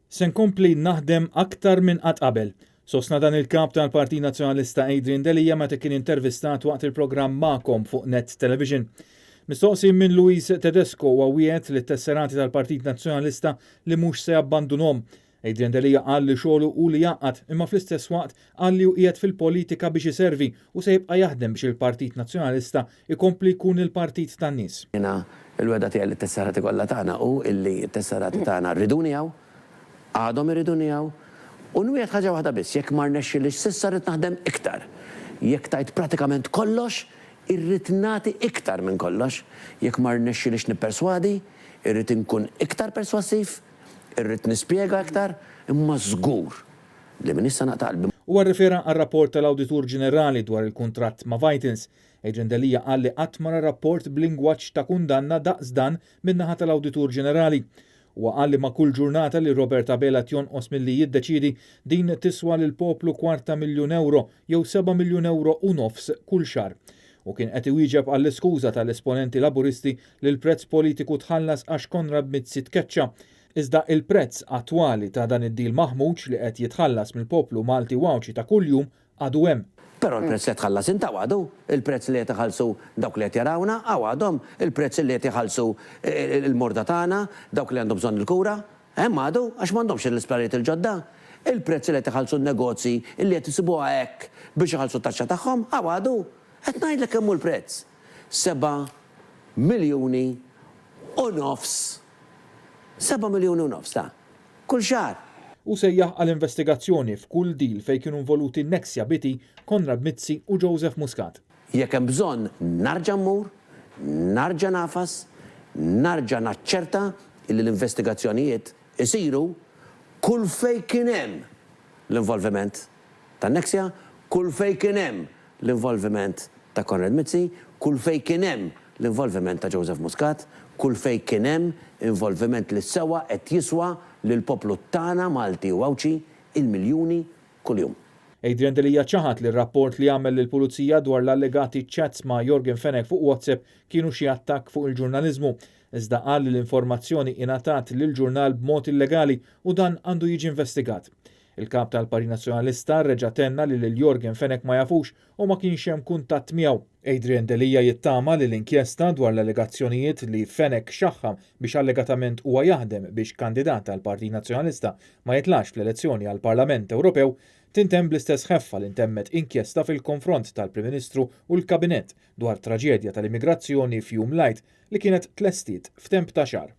Se nkompli naħdem aktar minn qatt qabel, sostna dan il-Kap tal-Partit Nazzjonalista Adrian Delia meta kien intervistat waqt il-programm Magħkom fuq Net Television. Mistoqsi minn Louise Tedesco huwa wiegħed lit-tesserati tal-Partit Nazzjonalista li mhux se jabbandunhom. Adrian Delia qal li xogħlu hu li jgħaqqad imma fl-istess waqt qal li hu qiegħed fil-politika biex iservi u se jibqa' jaħdem biex il-Partit Nazzjonalista jkompli jkun il-partit tan-nies. Jiena l-wegħda tiegħi lit-tesserati kollha tagħna hu illi t-tesserati tagħna rriduni hawn, għadhom iriduni hawn, u nwiegħed ħaġa waħda biss, jekk ma rnexxilix s'issa rrid naħdem iktar. Jekk tajt pratikament kollox, irrid nagħti iktar minn kollox. Jekk ma rnexxilix nipperswadi, irrid inkun iktar perswassiv, irrid nispjega iktar, imma żgur li m'iniex se naqta' qalbi. Huwa rrifera għar-rapport tal-Awditur Ġenerali dwar il-kuntratt ma' Vitals. Adrian Delia qal li qatt ma ra rapport b'lingwaġġ ta' kundanna daqs dan min-naħa tal-Awditur Ġenerali. Huwa qal li ma' kull ġurnata li Robert Abela qed jonqos milli jiddeċiedi, din tiswa lill-poplu kwart ta' miljun ewro jew seba' miljun ewro u nofs kull xahar. Hu kien qed iwieġeb għall-iskuża tal-esponenti Laburisti li l-prezz politiku tħallas għax Konrad Mizzi tkeċċa. Iżda il-prezz attwali ta' dan id-deal maħmuġ li qed jitħallas mill-poplu Malti u Għawdxi ta' kuljum għadu hemm. Però l-prezz li qed tħallas int hawn għadu, il-prezz li qed iħallsu dawk li qed jarawna hawn għadhom, il-prezz li qed iħallsu l-morda tagħna, dawk li għandhom bżonn il-kura, hemm għadu għax m'għandhomx l-isptarijiet il-ġodda. Il-prezz li qed iħallsu n-negozji li qed isibuha hekk biex iħallsu t-taxxa tagħhom hawn għadu. Qed ngħidlek kemm hu l-prezz. 7 miljuni u nofs. 7 miljuni u nofs ta' kull xahar. U sejjaħ għal investigazzjoni f'kull deal fejn kienu involuti Nexia BT, Konrad Mizzi u Joseph Muscat. Jekk hemm bżonn narġa' mmur, narġa' nagħfas, narġa' naċċerta illi l-investigazzjonijiet isiru kull fejn kien hemm l-involviment ta' Nexia, kull fejn kien hemm l-involviment ta' Konrad Mizzi, kull fejn kien hemm l-involviment ta' Joseph Muscat, kull fejn kien hemm involviment li sewa qed jiswa lill-poplu tagħna Malti u Għawdxi il-miljuni kuljum. Adrian Delia ċaħad li r-rapport li għamel lill-pulizija dwar l-allegati chats ma' Yorgen Fenech fuq WhatsApp kienu xi attakk fuq il-ġurnaliżmu. Iżda qal li l-informazzjoni ingħatat lill-ġurnal b'mod illegali u dan għandu jiġi investigat. Il-kap tal-Partit Nazzjonalista reġa' tenna li lil Yorgen Fenech ma jafux u ma kienx hemm kuntatt miegħu. Adrian Delia jittama li l-inkjesta dwar l-allegazzjonijiet li Fenech xaħħam biex allegatament huwa jaħdem biex kandidat tal-Partit Nazzjonalista ma jitlax fl-elezzjoni għall-Parlament Ewropew tintemm bl-istess ħeffa li ntemmet inkjesta fil-konfront tal-Prim Ministru u l-Kabinett dwar traġedja tal-immigrazzjoni f'Jum l-Għid li kienet tlestiet f'temp ta' xahar.